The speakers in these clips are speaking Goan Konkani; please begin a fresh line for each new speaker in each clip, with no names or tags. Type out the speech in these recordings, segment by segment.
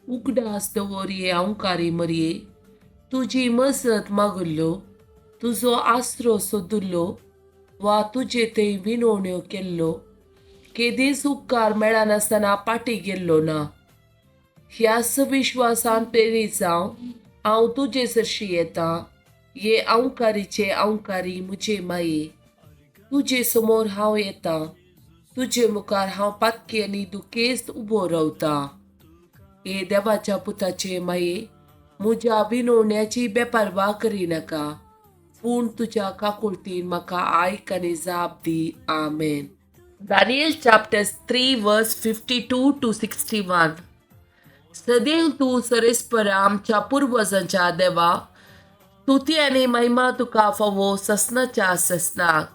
उगडास दवर ये अंवकारी मरये, तुजी मजत मागुल्लो, तुजो आसरो सोदुल्लो वा तुजे थंय विनवण्यो केल्लो केदींच उपकार मेळनासतना पाटी गेल्लो ना. ह्याच विश्वासान प्रेरीत जावन हांव तुजे सरशी येता. ये अंवकारीचे अंवकारी म्हजे माये, तुजे समोर हांव येता. तुजे मुखार हांव पातकी आनी दुखेस्त उबो रावता. हे देवाच्या पुताचे माये, म्हज्या विनवण्याची बेपारवा करिनाका, पूण तुज्या काकुळतीन म्हाका आयक आनी जाप दी. आमेन. Daniel chapter 3 verse 52 to 61. सदैव तूं सरेस्परा आमच्या पुर्वजांच्या देवा, स्तुती आनी महिमा तुका फावो ससनाच्या ससनाक.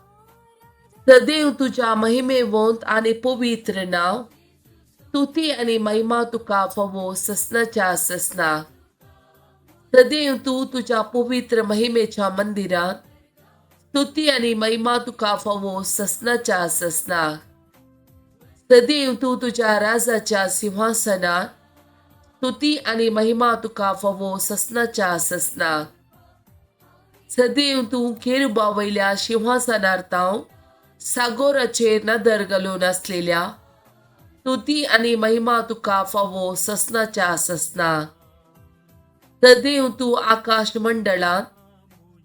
सदैव तुज्या महिमेवंत आनी पवित्र नांव, स्तुती आनी महिमा तुका फावो ससनाच्या ससनाक. सदैव तूं तुज्या पवित्र महिमेच्या मंदिरांत, स्तुती आनी महिमा तुका फावो ससनाच्या ससनाक. सदैव तूं तुज्या राजाच्या सिंहासनार, स्तुती आनी महिमा तुका फावो ससनाच्या ससनाक. सदैव तूं केरुबा वयल्या शिंवासनार ताव सागोराचेर नदर घालून आसलेल्या, स्तुती आनी महिमा तुका फावो ससनाच्या ससनाक. सदैव तूं आकाश मंडळांत,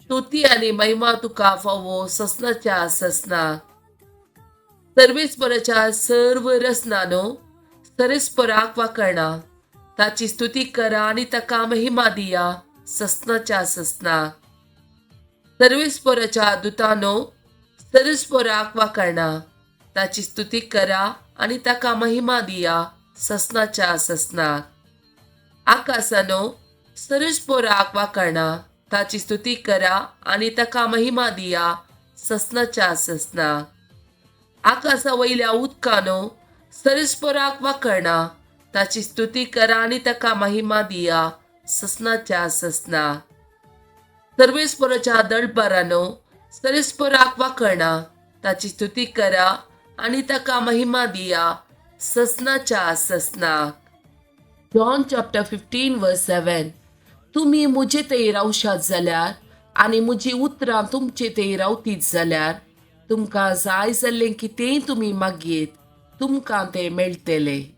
स्तुती आनी महिमा तुका फावो ससनाच्या ससनाक. सर्वेस्पराच्या सर्व रचनानो सरेस्पराक वाकरणा, ताची स्तुती करा आनी ताका महिमा दिया ससनाच्या ससनाक. सर्वेस्पराच्या दुतानो सर्वेस्पराक वाकरणा, ताची स्तुती करा आनी ताका महिमा दिया ससनाच्या ससनाक. आकाशानो सर्वेस्पराक वाकरणा, ताची स्तुती करा आनी ताका महिमा दिया ससनाच्या ससनाक. आकाशा वयल्या उदकानो सर्वेस्पराक वाकरणा, ताची स्तुती करा आनी ताका महिमा दिया ससनाच्या ससनाक. सर्वेस्पराच्या दळबारानो सर्वेस्पराक वाकरणा, ताची स्तुती करा आनी ताका महिमा दिया ससनाच्या ससनाक. John chapter 15 verse 7. तुमी म्हजे थंय रावशात जाल्यार आनी म्हजी उतरां तुमचे थंय रावतीत जाल्यार तुमकां जाय जाल्लें कितेंय तुमी मागयेत, तुमकां तें मेळटलें.